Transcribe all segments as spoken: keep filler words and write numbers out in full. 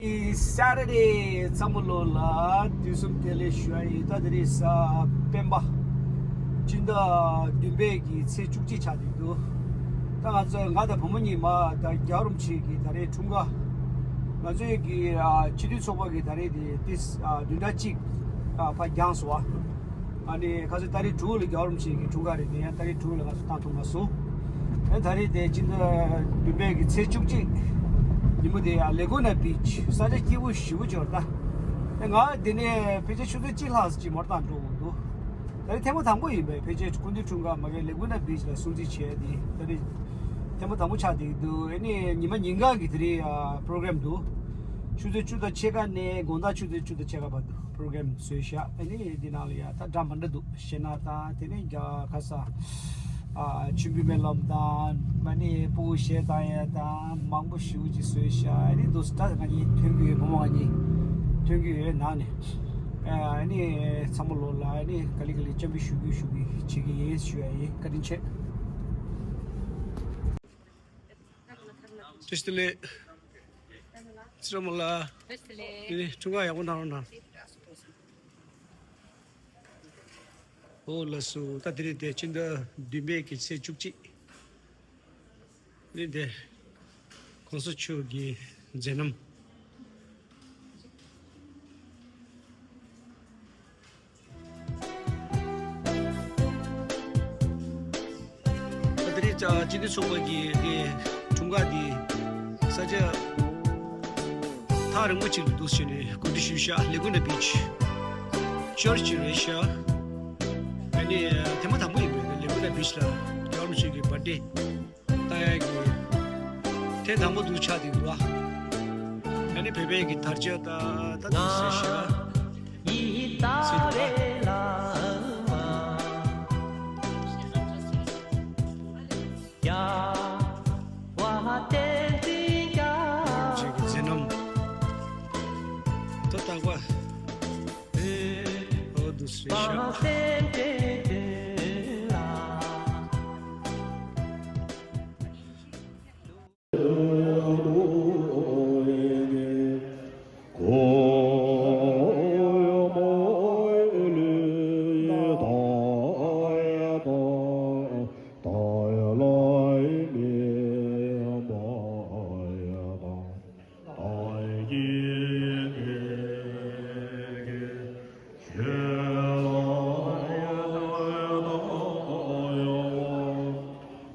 Saturday ཚང་མ་ལོ་ལ་དུས་གསུམ་བདེ་ལེགས་ཞུ་ཡ་ཡིན། ད་དེ་རིང་གཟའ་སྤེན་པ། སྤྱི་ཟླ་བདུན་པའི་གི་ཚེས་བཅུ་གཅིག་ཆགས་བསྡད་འདུག་ད་ང་ཚོ་ང་དང་བུ་མོ་གཉིས་མ་ད་རྒྱལ་བ་རིན་པོ་ཆེ་གི་ད་རེས་འཁྲུངས་སྐར། ང་ཚོའི་གི་ཨ་སྤྱི་འཐུས་ཚོགས་པ་གི་ད་རེས་དེ་ཏིས་ཨ་བདུན་ཕྲག་གཅིག་ཨ་ཕར་འགྱངས་སོང་བ། ཨ་ནི་ཁ་སང་ཏ་རིག་དྲུག་ལ་རྒྱལ་བ་རིན་པོ་ཆེ་གི་འཁྲུངས་སྐར་རེད། དེ་ཡང་ཏ་རིག་དྲུག་ལ་ང་ཚོ་བཏང་ཐུབ་མ་སོང་། ཨ་ད་རེས་དེ་སྤྱི་ཟླ་བདུན་པའི་གི་ཚེས་བཅུ་གཅིག་ཉིན་མོ་དེ་ཡང་ལེ་གུ་ན་བིཆ་ས་ཆ་སྐྱིད་པོ་ཞེ་པོ་ཅིག་ཡོད་རེད་ད། ཨ་ང་དེ་ནས་ཕལ་ཆེར་ཆུ་ཚོད་གཅིག་ལྷག་ཙམ་ཅིག་མར་བཏང་འགྲོ་དགོས་འདུག་ད་རེས་ཐེངས་མ་དང་པོ་ཡིན་པས། ཕལ་ཆེར་སྐུ་མདུན་འཁྲུངས་སྐར་མ་གི་ལེ་གུ་ན་བིཆ་ལ་སྲུང་བརྩི་བྱས་ཏེ་ད་རེས་ཐེངས་མ་དང་པོ་ཆགས་བསྡད་ཀྱི་འདུག་ཨ་ནི་ཉི་མ་ཉིན་གང་གི་དེ་རིང་ཨ་པོ་རོ་གྷ་རམ་འདུག་ཆུ་ཚོད་བཅུ་དང་ཕྱེད་ཀ་ནས་དགོང་དག་ཆུ་ཚོད་བཅུ་དང་ཕྱེད་ཀ་བར་དུ་པོ་རོ་གྷ་རམ་བཟོས་བཞག་ཨ་ནི་འདི་ནང་ལ་ཡ་ད་འདྲ་མི་འདྲ་འདུག་ཤེ་ན་དང་དེ་ནས་རྒྱ་གར་ས་ཨ་ཆུ་འབུད་སྨོན་ལམ་དང་། ཨ་ནི་སྤུ་གུ་གཞས་བཏང་ཡ་དང་མང་པོ་ཞེ་པོ་ཅིག་བཟོས་བཞག་ཨ་ནི་འདུག་ད་ང་གཉིས་ཐོན་གྱི་ཡོད། བུ་མོ་ང་གཉིས་ཐོན་གྱི་ཡོད། ནང་ནས་ཨ་ནི་ཚང་མ་ལོ་ལ་ཨ་ནི་ག་ལེ་ག་ལེ་བཅར་འདྲི་ཞུ་རྒྱུ་ཞུ་གི་བྱེད་ཀྱི་ཡིན་ཞུ་ཡ་ཡིན། བཀའ་དྲིན་ཆེ། བཀྲ་ཤིས་བདེ་ལེགས། ཚེ་རིང་མོ་ལགས། བཀྲ་ཤིས་བདེ་ལེགས། འདི་ནི་འཁྲུངས་སྐར་ཡག་པོ་གནང་རོགས་གནང་། ཨོ་ལགས་སོ། ད་དེ་རིང་དེ་སྤྱི་ཟླ་བདུན་པའི་གི་ཚེས་བཅུ་གཅིག་ནི་དེ་གོང་ས་མཆོག་གི་མཛད་རྣམ། ད་དེ་རིང་སྤྱི་འཐུས་ཚོགས་པ་གི་དེ་འཁྲུངས་སྐར་དེ་ས་ཆ་ཐག་རིང་པོ་ཅིག་ཏུ་འདུག་ཟེར་ནས་གོ་སྒྲིག་ཞུས་ཤག་ལེ་གུ་ན་བིཆ་ཅར་ཅི་རེད་ཤག་ཨ་ནི་ཐེངས་མ་དང་པོ་ཡིན་པས། ལེ་གུ་ན་བིཆ་ལ་རྒྱལ་བ་རིན་པོ་ཆེ་གི་བར་ཐི་ཌེ་ལྟ་ཡག་གི་ཐེངས་དང་པོ་འདུག་ཆགས་བསྡད་འདུག་ཨ། ཨ་ནི་བོད་པའི་གི་དར་ཆ་ད་ད་འདུག་ཟེར་ཤག་ཟེར་འདུག་ཨ། ཅིག་གི་མཛད་རྣམ་ད་རྟག་པར་འོ་འདུག་ཟེར་ཤག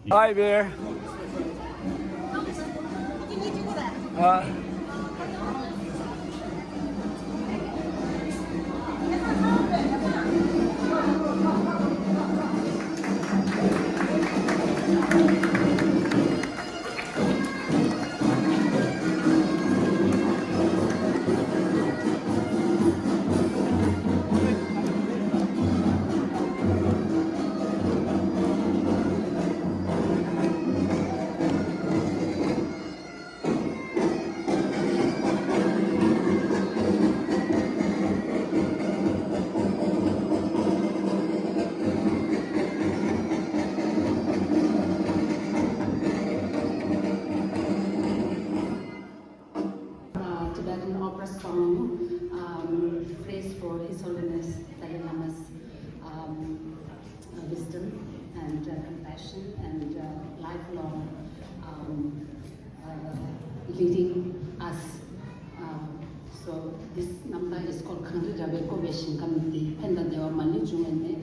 Hi, Bear. Uh, Uh, Tibetan opera song, um, phrase for His Holiness Dalai Lama's, um, uh, wisdom and, uh, compassion and, uh, lifelong, um, uh, leading us. Um, so this number is called གངས་རི་ར་བས་བསྐོར་བའི་ཞིང་ཁམས་འདི། ཕན་དང་བདེ་བ་མ་ལུས་འབྱུང་བའི་གནས།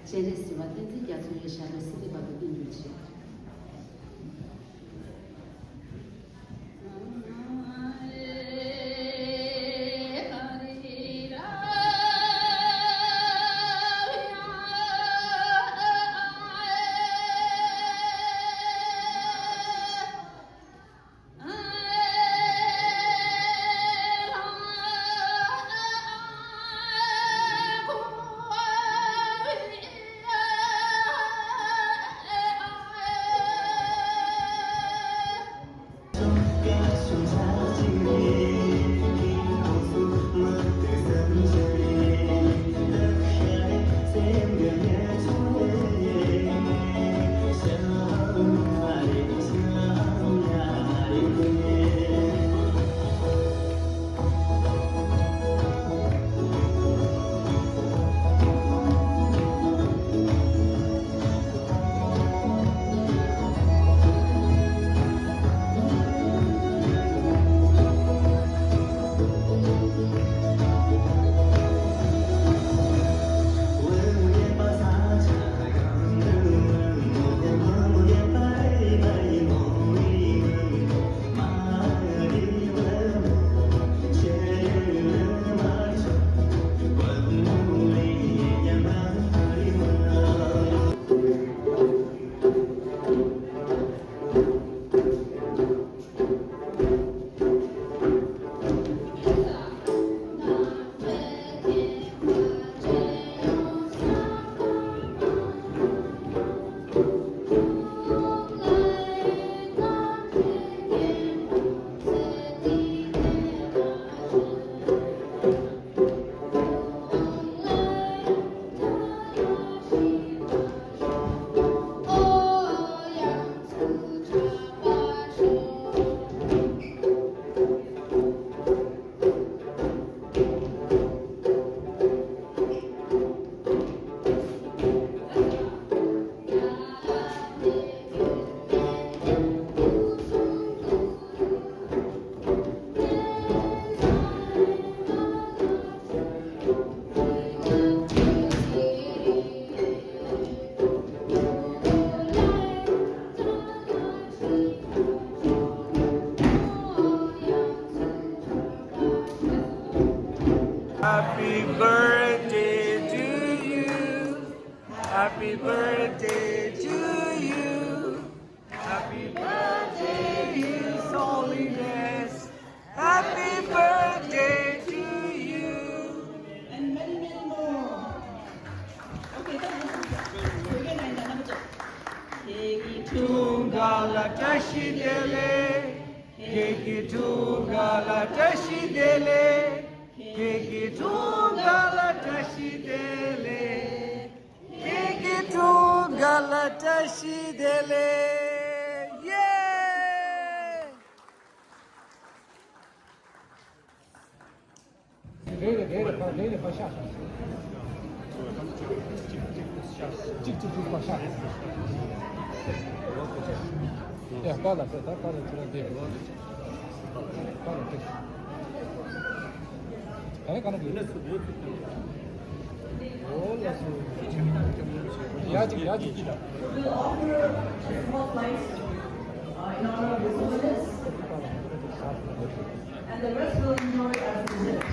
སྤྱན་རས་གཟིགས་དབང་བསྟན་འཛིན་རྒྱ་མཚོ་ཡི་ཞབས་ལ་སྲིད་མཐའི་བར་དུ་བརྟན་གྱུར་ཅིག Happy birthday to you. Happy birthday to you. Happy birthday, His Holiness. Happy birthday to you. And many, many more. Okay, that was the Keki tunga la tashi dele. Keki tunga la tashi dele. Keki tunga la tashi dele. Keki tunga la tashi dele. Yeah! རེད་རེད་རེད་རེད། ཕར་རེད་རེད། ཕར་ཤག་གཅིག་གཅིག་གཅིག་ཕར་ཤག་ཡ་པཱ་ལགས་ཟེར། ད་པཱ་ལགས་ཁྱེད་རང་བསྡད། པཱ་ལགས་བསྡད། ག་རེ་ག་རེ་གི་ཡོད་ན་ཚུར་འོ་ལགས་སོ། ཡ་གཅིག་ཡ་གཅིག་གཅིག་དང་། We'll offer a small flight, uh, in honor of His Holiness, and the rest will enjoy as we live.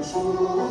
ཆུང་ངུ་